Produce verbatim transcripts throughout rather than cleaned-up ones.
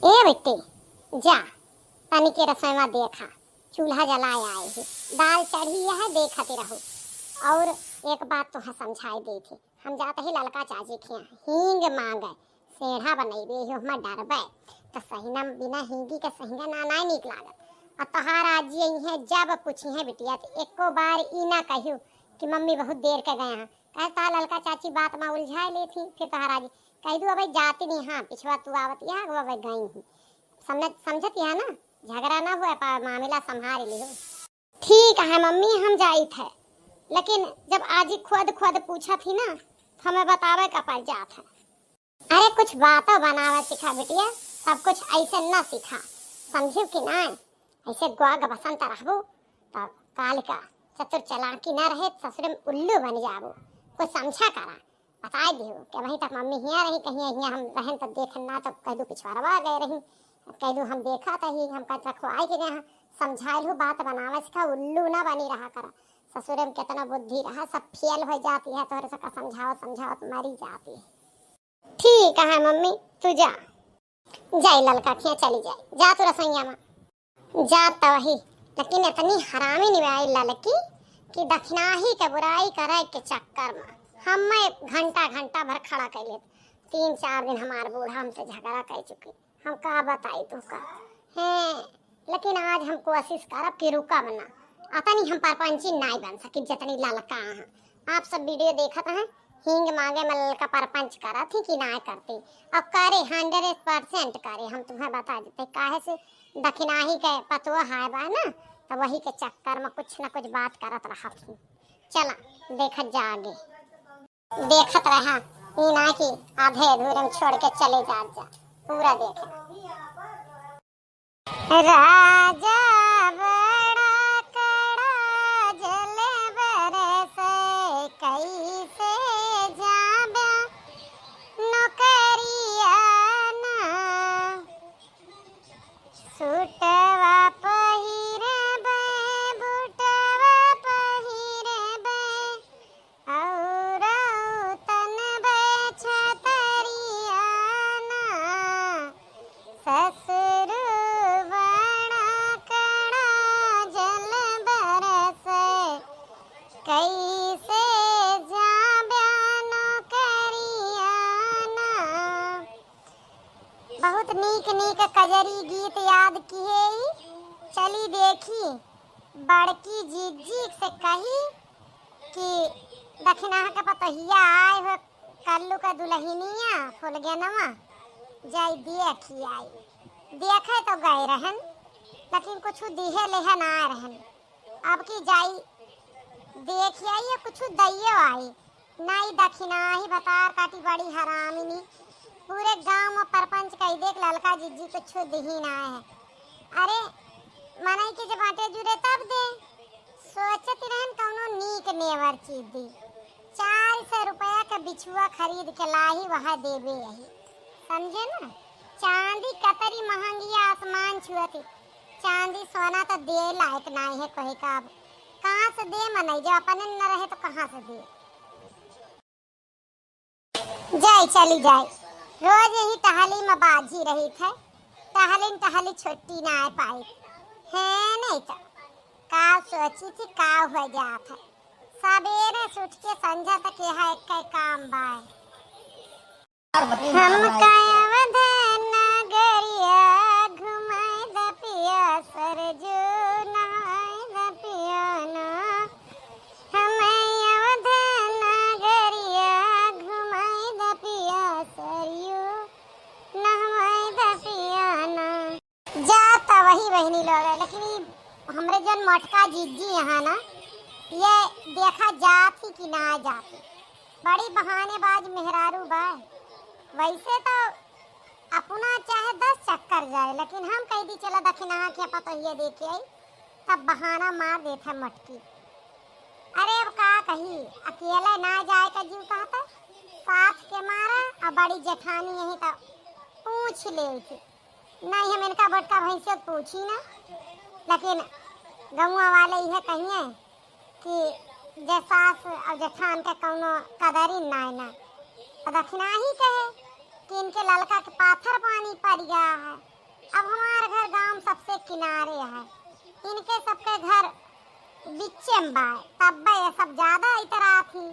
ए बेटी, जा, तनी के रसोईवा देखा, चूल्हा जलाए आए ही, दाल चढ़ी है, देखत रहो। और एक बात तोहे समझाई देत ही, हम जात ही ललका चाची के यहाँ हींग मांगे, सेढ़ा बनैबे ही, हमें डरबे। तो सहिना बिना हींगी के सहिना ना, ना नीक लागत। और तोहार आजी आई है, जब पूछी है बिटिया, तो एको बार ई ना कहियो कि मम्मी बहुत देर के गए हैं। कहे तोहार ललका चाची बात में उलझाए लेत ही, फिर तोहार आजी कह दू, "अबे जाती नहीं, हाँ, पिछवा तू आवत यहाँ, अबे गई ही।" समझ, समझत यहाँ ना, झगड़ा ना हुआ, पा-, मामला संभाल लियो। ठीक है मम्मी, हम जाइत है, लेकिन जब आजी खुद खुद पूछत ही ना, तो हमें बतावे का पड़ जात है। अरे कुछ बातों बनावे सीखा बिटिया, सब कुछ ऐसे ना सीखा, समझियो कि ना? ऐसे ग्वाग बसंत रहबो, तब काल का चतुर चालाकी ना रहे, ससुरे में उल्लू बन जाबो। कुछ समझा करा, बताए दियो कि वहीं तक मम्मी हियाँ रही, कहीं हियाँ हम रहन तो देखन ना, तो कह दू पिछवारवा गए रही, कह दू हम देखा था ही, हम कह रखो आई के यहाँ समझाइल हूँ, बात बनावे सीखा, उल्लू ना बनी रहा करा। ससुरे में कितना बुद्धि रहा, सब फेल हो जाती है, तोहरे सबका समझावत समझावत मरी जाती है। ठीक है मम्मी, तू जा। जाई ललका खिया चली जाई, जा तू रसोइया में। जा तो वही, लेकिन इतनी हरामी निभाई ललकी कि दखिनाही के बुराई करे के चक्कर में हमें घंटा घंटा भर खड़ा कर लेत। तीन चार दिन हमार बूढ़ा हमसे झगड़ा कर चुकी, हम का बताई तुका। हैं, लेकिन आज हम कोशिश करब कि रुकब ना। अतनी हम परपंची नाई बन सकी जतनी ललका हैं। आप सब वीडियो देखत हैं, हींग मांगे में ललका परपंच करत ही कि नाई करती। अब करे, हंड्रेड परसेंट करे, हम तुम्हें बता देते। काहे से दखिनाही के पतुआ हाय बा ना, तो वही के चक्कर में कुछ ना कुछ बात करत रहत ही। चला, देखत जा आगे। देखत रहा, ई ना कि आधे अधूरे में छोड़ के चले जात जा। पूरा देखे। राजा बड़ा कड़ा जल बरसे, कैसे जाबे नौकरिया ना। सूटवा पहिरबे, बूटवा पहिरबे, औरौ तनबे छतरिया ना, ससुर बड़ा कड़ा जल बरसे, कैसे जाबे नौकरिया ना। बहुत नीक नीक कजरी गीत याद किहे ई। चली देखी, बड़की जीजी से कही कि दखिनाह के पतोहिया आए हो, कल्लू का दुलहिनिया फुलगेनवा, जाई देखी आई। देखे तो गए रहन, लेकिन कुछ दिहे लेहे ना रहन। अब की जाई देखी आई, कुछ दइयो आई। नाई दखिनाही भतार काटी बड़ी हरामिनी। पूरे गांव में परपंच कही देख ललका जीजी कुछ दिही ना है। अरे मनई के जब बाटे जुरे तब दे। सोचत रहन कौनो नीक नेवर चीज दी। चार सौ रुपया के बिछुआ खरीद के लाही वह देबे यही। समझे ना? चांदी कतरी महंगी आसमान छुअती। चांदी सोना तो दे लायक नाई है कोई का। अब कहाँ से दे मनई, जब अपने न रहे तो कहाँ से दे? जाई चली जाई, रोज यही टहली में बाझी रही थे। टहलिन टहली छुट्टी ना आ पाई है, नहीं तो का सोची थी का हो जात है। सवेरे से उठ के संझा तक यह एक काम बाय। हमका अवध नगरिया घुमाई द पिया सरजू, नहाई द पिया ना। हमें अवध नगरिया घुमाई द पिया सरजू, नहवाई द पिया ना। जा त वही बहिनी लोग है, लेकिन ई हमरे जौन मोटका जीजी यहाँ ना, ये देखा जात ही कि ना जात ही। बड़ी बहानेबाज मेहरारू बा। वैसे तो अपना चाहे दस चक्कर जाए, लेकिन हम कह दी चला दखिनाहा के पतोहिया देखे आई, तब बहाना मार देत है मोटकी। अरे अब का कही, अकेले ना जाए का जीव कहता, साथ के मारा। अब बड़ी जेठानी यही तो पूछ ले थी। नहीं, हम इनका बटका भैंसियों के पूछी ना, लेकिन गौवा वाले यह कहिए कि जे सास और जेठान के कौनो कदरी नाय ना। और दखिनाही कहे कि इनके ललका के पाथर पानी पड़ गया है, अब हमार घर गाँव सबसे किनारे है, इनके सबके घर बिच्चे में बाय, तब ये सब ज्यादा इतरात ही।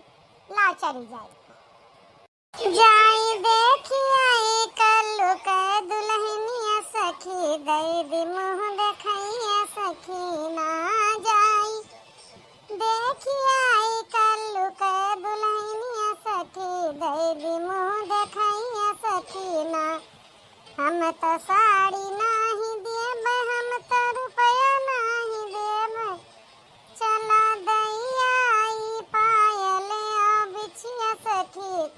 ला चली जाए। जाई देखी आई कल्लू के दुल्हनिया सखी, दई दी मुँह देखैया सखी ना। जाई देखी आई कल्लू के दुल्हनिया सखी, दई दी मुँह देखैया सखी ना। हम तो साड़ी नाही देब, हम तो रुपया नाही देब, चला दई आई पायल आ बिछिया सखी।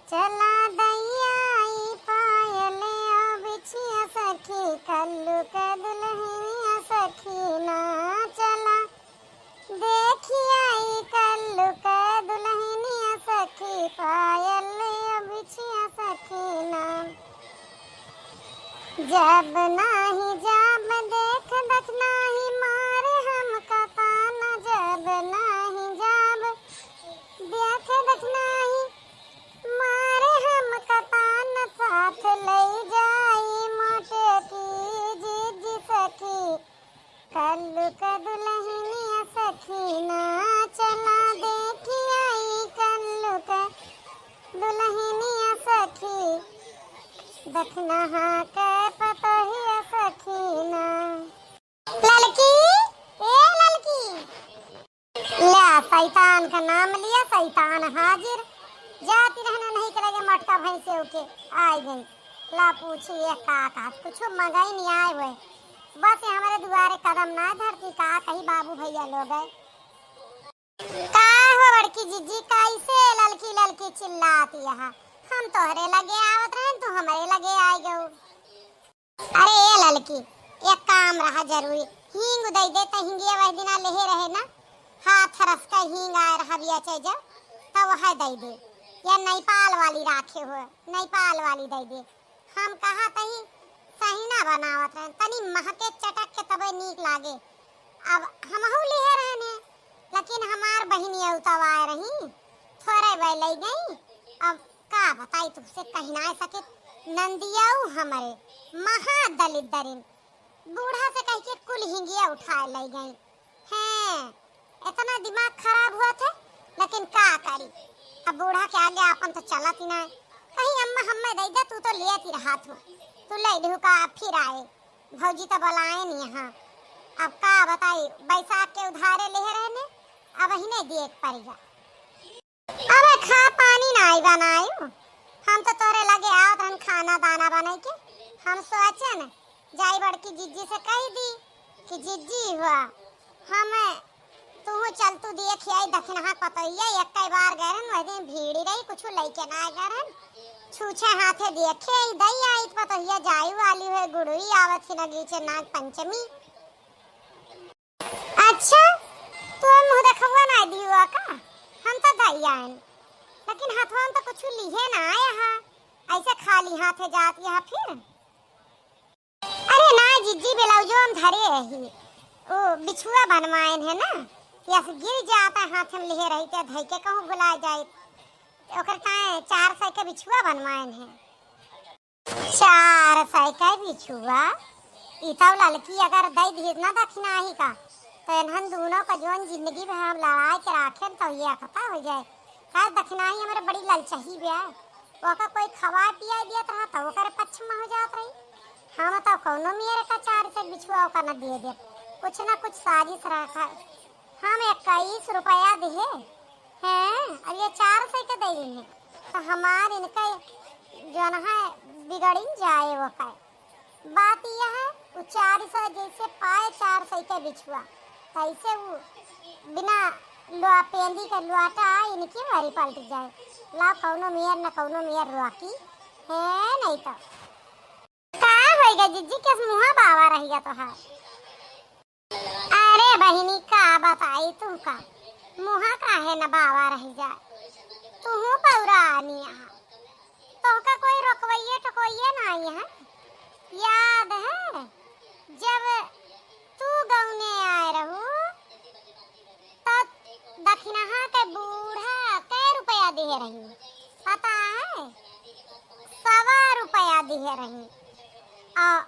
चला दई आई पायल आ बिछिया सखी, कल्लू के दुल्हनिया सखी ना। चला देखी आई कल्लू के दुल्हनिया सखी, पायल आ बिछिया सखी ना। जब नाही जाब देख देख नाही मारे हमका ताना, जब नाही जाब देख देख नाही मारे हमका ताना, साथ लई जाई मोटे की जिज्जी सखी, कल्लू के दुल्हनिया सखी ना। चला देखी आई कल्लू के दुल्हनिया सखी, दखिनहा के पतोहिया सखी ना। ललकी, ए ललकी। ल्या, शैतान का नाम लिया, शैतान हाजिर। जाती रहने नहीं के लगे मटका भैंसे उके आई गई। ला पूछी ये का कहत, कुछ मगई नहीं आए हुए। बस ये हमारे दुआरे कदम ना धरती, का कही बाबू भैया लोग है। का हो बड़की जिज्जी, कैसे ललकी ललकी चिल्लाती है? हम तोहरे लगे आवत रहन, तू हमरे लगे आई गऊ। अरे ए ललकी, एक काम रहा जरूरी, हींग दई दे, त हिंगिया वह दिना लेहे रहे ना, हाथ रस का हींग आए रहा बिया चाहे जब, त वह दई दे, या नेपाल वाली राखे हो, नेपाल वाली दई दे। हम कहा तही सही ना बनावत रहन, तनी महके चटक के तबे नीक लागे। अब हमहू लिहे रहने, लेकिन हमार बहिनिया उतवाए रही, थोड़े बै लई गई। अब का बताई तुमसे, कही ना सके, नंदियाऊ हमरे महा दलिद्दरिन, बूढ़ा से कह के कुल हिंगिया उठाए लई गई। हैं, इतना दिमाग खराब हुआ थे, लेकिन का करी, अब बूढ़ा के आगे आपन तो चलत ही ना। कहीं अम्मा हमें दे दे, तू तो लेत ही रहा तू, तू ले ढुका फिर आए। भौजी तो बोलाए नहीं यहाँ। अब का बताई, बैसाख के उधारे लेहे रहने, अब ही नहीं दिए के पड़ेगा। अबे खा पानी नाई बनायू, हम तो तोरे लगे आवत रहन खाना दाना बनाई के। हम सोचन जाई बड़की जिज्जी से कह दी कि जिज्जी हुआ, हम तू चल तू देख आई दखिनहा पतोहिया, एक कई बार गए रहन, वह दिन भीड़ी रही, कुछ लइके ना गए रहन, छूछे हाथे देखे आई दई आई पतोहिया जाई वाली हुए गुड़ुई आवत ही नगीचे नाग पंचमी। अच्छा, तू मुँह देखबुआ ना दियुआ का? हम तो दई आएन, लेकिन हथवा में तो कुछ लिहे ना आया है, ऐसे खाली हाथे जात यहाँ फिर। अरे ना जिज्जी, ब्लाउजो हम धरे रही, ओ बिछुआ बनवाएन है ना, यस गिर जाता हाथ में लिहे रही ते धई के कहूँ भुला जाए, ओकर ताए चार सौ के बिछुआ बनवाएन है। चार सौ का बिछुआ, ई तौ ललकी अगर दई दिहित ना दखिनाही का, तो इन्हन दूनों का जौन जिंदगी भर हम लड़ाई के राखेन, तो ये अखता हो जाए। खैर, दखिनाही हमरे बड़ी ललचही बे, ओका कोई खवाए पियाए दियत रहा, तो ओकरे पक्ष में हो जात रही। हम तो कौनो मेरे का चार सौ बिछुआ ओका न दिए दे, कुछ ना कुछ साजिश रखा। हम इक्कीस रुपया दिहे हैं, अब ये चार सौ के दे दिहे, तो हमार इनका जौन है बिगड़िन जाए वो का। बात यह है, वो चार सौ जैसे पाए चार सौ के बिछुआ, तैसे वो बिना लुआ पेंदी के लुआटा इनकी मारी पलट जाए। ला कौनो मेर न कौनो मेर रोकी है, नहीं तो का होइगा जिज्जी, के मुँहा बावा रहिगा तोहार। अरे बहिनी, का बताई तुमका, मुँहा काहे न बावा रहि जाए, तुहू पौरानी आहा, तोहका कोई रोकवइये टोकवइये नाई है। याद है जब तू गौने आए रहू, तो दखिनहा के बूढ़ा कै रुपया दिहे रही, पता है? सवा रुपया दिहे रही। आ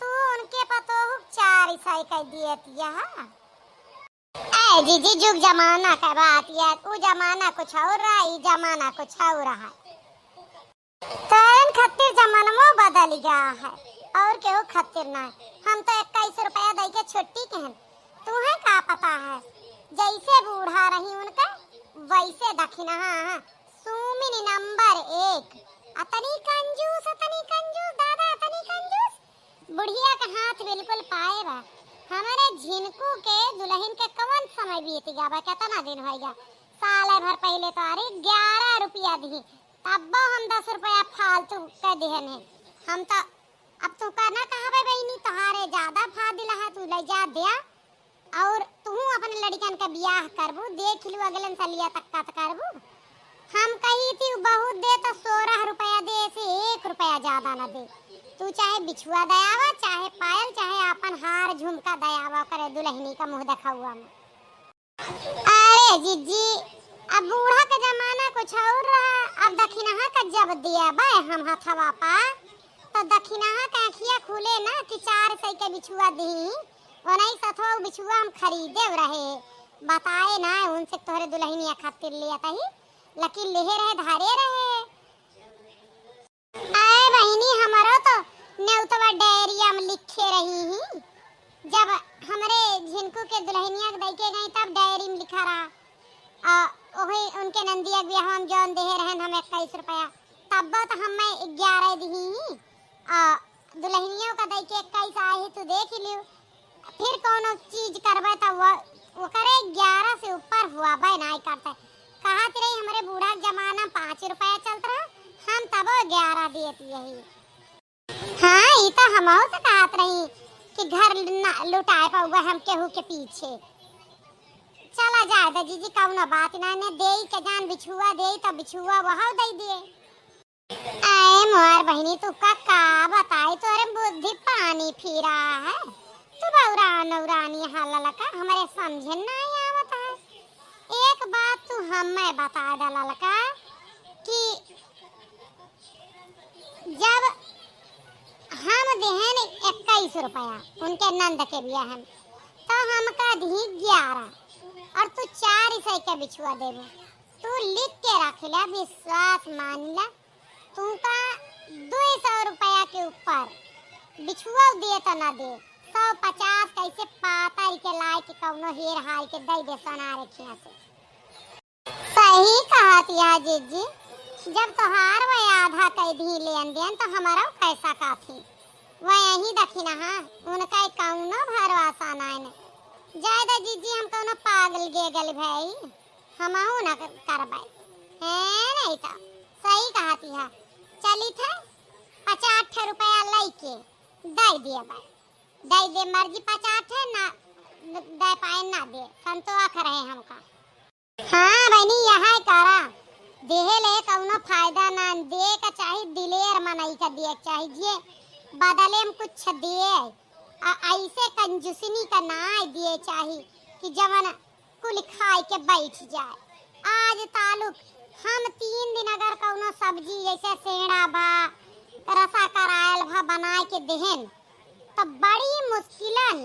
तू उनके पतोहू के चार सौ कै दियतिया है। ए जीजी, जुग जमाना कै बात है, उ जमाना कुछ और रहा, ई जमाना कुछ और रहा। तोहन खातिर जमानवो बदल गया है, और केहू खातिर ना। हम तो इक्कीस रुपया दई के छुट्टी कहन, तुहे का पता है, जैसे बूढ़ा रही उनका वैसे दखिनहा, हाँ, सुमिन नंबर एक। अतनी कंजूस, अतनी कंजूस, दादा, अतनी कंजूस। बुढ़िया के हाथ बिल्कुल पाए बा। हमरे झिनकू के दुल्हन के कवन समय बीत गया बा, केतना दिन होइ गया। साल भर पहिले तो अरे ग्यारह रुपया दिही, तब्बो हम दस रुपया फालतू के दिहन है। हम तो अब तू का ना कहबे बहिनी, तोहारे ज्यादा फादिल है, तू ले जा द्या। और तू अपने लड़िकन का बियाह करबू, देख लू अगलन सलिया तक का त करबू। हम कही थी बहुत दे तो सोरह रुपया दे, से एक रुपया ज्यादा ना दे। तू चाहे बिछुआ दयावा, चाहे पायल, चाहे आपन हार झुमका दयावा करे दुल्हनी का मुँह देखावा में। अरे जीजी, अब बूढ़ा के जमाना कुछ और रहा। अब दखिनहा का जब दियाबे हम हथवा पा, तो दखिनहा के अखिया खुले ना कि चार सौ के बिछुआ दी, ओनही सथवा बिछुआ हम खरीदे रहे, बताए ना उनसे तोहरे दुल्हनिया खातिर लिया तही, लेकिन लेहे रहे, धारे रहे। आए बहिनी, हमरो तो नेउतवा डायरिया में लिखे रही ही। जब हमरे झिनकू के दुल्हनिया के दइके गई, तब डायरी में लिखा रहा। आ ओही उनके नंदिया के बियाह में जौन देहे रहन हम इक्कीस रुपया, तब तो हमें ग्यारह दिही ही। आ दुल्हनियों का दइके इक्कीस आए ही, तू देख लियो। फिर कौनो चीज करबे त वो, ओकरे ग्यारह से ऊपर हुआ बे नाई करते। कहत रही हमरे बूढ़ा के जमाना में पाँच रुपया चलत रहा, हम तबो ग्यारह देत यही। हाँ, ई तो हमहू से कहत रही कि घर न लुटाए पाउबे हम केहू के पीछे। चला जाए दे जीजी, कौनो बात ना, ने देई के जान बिछुआ देई तो बिछुआ वहौ दे दिए। अरे मोर बहिनी, तू का, का बताई, तोरे बुद्धि पानी फिरा है। तू बौरा नौरानी हाल लका, हमरे समझे नाई आवत है। एक बात तू हमें बता दे ललका कि जब हम देहन इक्कीस रुपया उनके नंद के बियाह में, तो हमका दी ग्यारह और तू चार सौ के बिछुआ देबो। तू लिख के रख ले, विश्वास मान ले, तुमका दुई सौ रुपया के ऊपर बिछुआ दिए तो ना दे, सौ पचास कैसे पातर के लाए के कौनो हेर हार के दे दे सोनारे खिया से। सही कहत या जीजी, जब तोहार वह आधा कई दी लेन देन तो हमारा कैसा काथी। वह यही दखिनहा, उनका कौनो भरोसा नाय ने। जाए दे जीजी, हम कौनो पागल गेगल भई, हमहू ना करबै। हैं, नहीं तो सही कहती है। चली थे पचास ठे रुपया लइके दे दिए बा, दे दे मर्जी पचास ठे ना दे पाए ना दे, संतोष रहे हमका। हाँ बहिनी, यह करा, देहे ले कौनो फायदा ना, दे का चाही दिलेर मनई का दिए के चाही, जे बदले में कुछ दिए, आ ऐसे कंजूसनी का ना दिए चाही कि जवन कुल खाए के बैठ जाए। आज तालुक हम तीन दिन अगर कौनो सब्जी जैसे सेड़ा बा, रसा करायल भा बनाए के देहेन, तब बड़ी मुश्किलन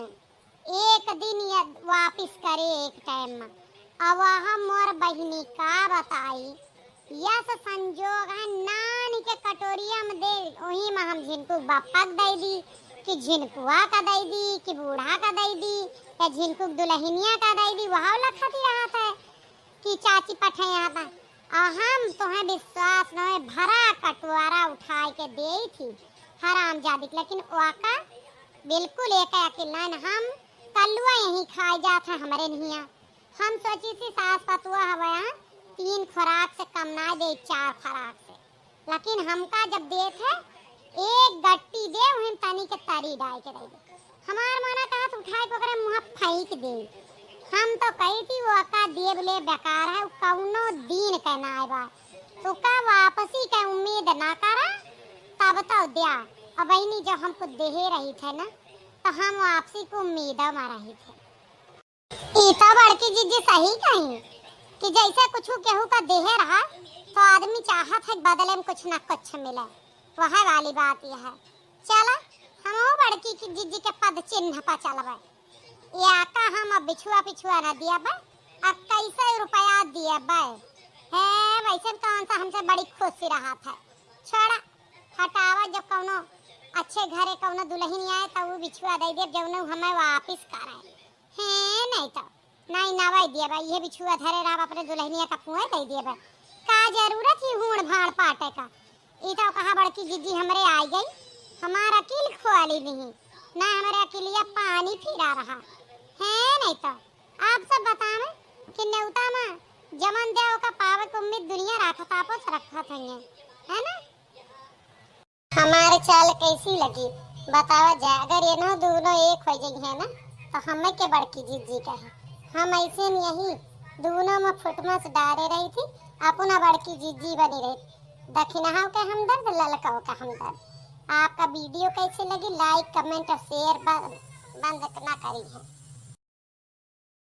एक दिन ये वापिस करे एक टाइम में। अब वह मोर बहिनी का बताई, यस संजोग है, नानी के कटोरिया में दे, वही में हम झिनकू बप्पा के दे दी, कि झिनकुआ का दे दी, कि बूढ़ा का दे दी, या झिनकू के दुल्हनिया का दे दी, वह वाला खाती रहत है कि चाची पठे यहाँ था। और हम तोहे विश्वास न होए, भरा कटोरा उठाए के दे थी हराम जादी के, लेकिन वाका बिल्कुल एक अकिल नहीं। हम कलुआ यहीं खाए जात है हमरे निया। हम सोची थी सास पतुआ हवे यहाँ तीन खुराक से कम ना दे, चार खुराक से, लेकिन हमका जब देत है एक गट्टी दे, वहीं तनी के तरी डाल के दे दे। हमार मना कहत उठाए के ओकरे मुँह फेंक दे। हम तो कही थी वो अका देब ले बेकार है, वो कौनो दीन के ना आए बा। तो का वापसी के उम्मीद ना करा, तब तो द्या। अब बहिनी जो हमको देहे रही थे ना, तो हम वापसी को उम्मीद में रही थे। ई तो बड़की जीजी सही कही कि जैसे कुछ केहू का देहे रहा, तो आदमी चाहत है बदले में कुछ ना कुछ मिले। वह वाली बात यह है। चला, कि, कि जिज्जी के पद चिन्ह पर चलबे। या का हम अब बिछुआ पिछुआ न दियबे, अब कैसे रुपया दियबे? हे, वैसन कौन सा हमसे बड़ी खुशी रहत है। छोड़ा, हटावा, जब कौनो अच्छे घरे कौनो दुल्हन आए तो वो बिछुआ दे दे, जौने हमें वापिस करे। हे, नहीं तो नहीं नवाई दिया बा, ये बिछुआ धरे रहा अपने दुल्हनिया का पुए दे दिया बा। का जरूरत ही हूड़ भाड़ पाटे का? ई तो कहा बड़की जिज्जी हमरे आई गई, हमार अकील खोली नहीं, ना हमरे अकिलिया पानी फिरा रहा है। नहीं तो आप सब बतावे कि नेवता में जमन दे ओका पावे के उम्मीद दुनिया राखत, आपो से रखत है, है ना? हमार चाल कैसी लगी बतावा जा। अगर ये नो दोनों एक हो गई है ना, तो हमें के बड़की जिज्जी कहे। हम ऐसे नहीं यही दोनों में फुटमस डारे रही थी, अपना बड़की जिज्जी बनी रही। दक्षिणहाओ के हमदर्द, ललकाओ के हमदर्द। आपका वीडियो कैसे लगी, लाइक, कमेंट और शेयर बंद, बंद ना करी है।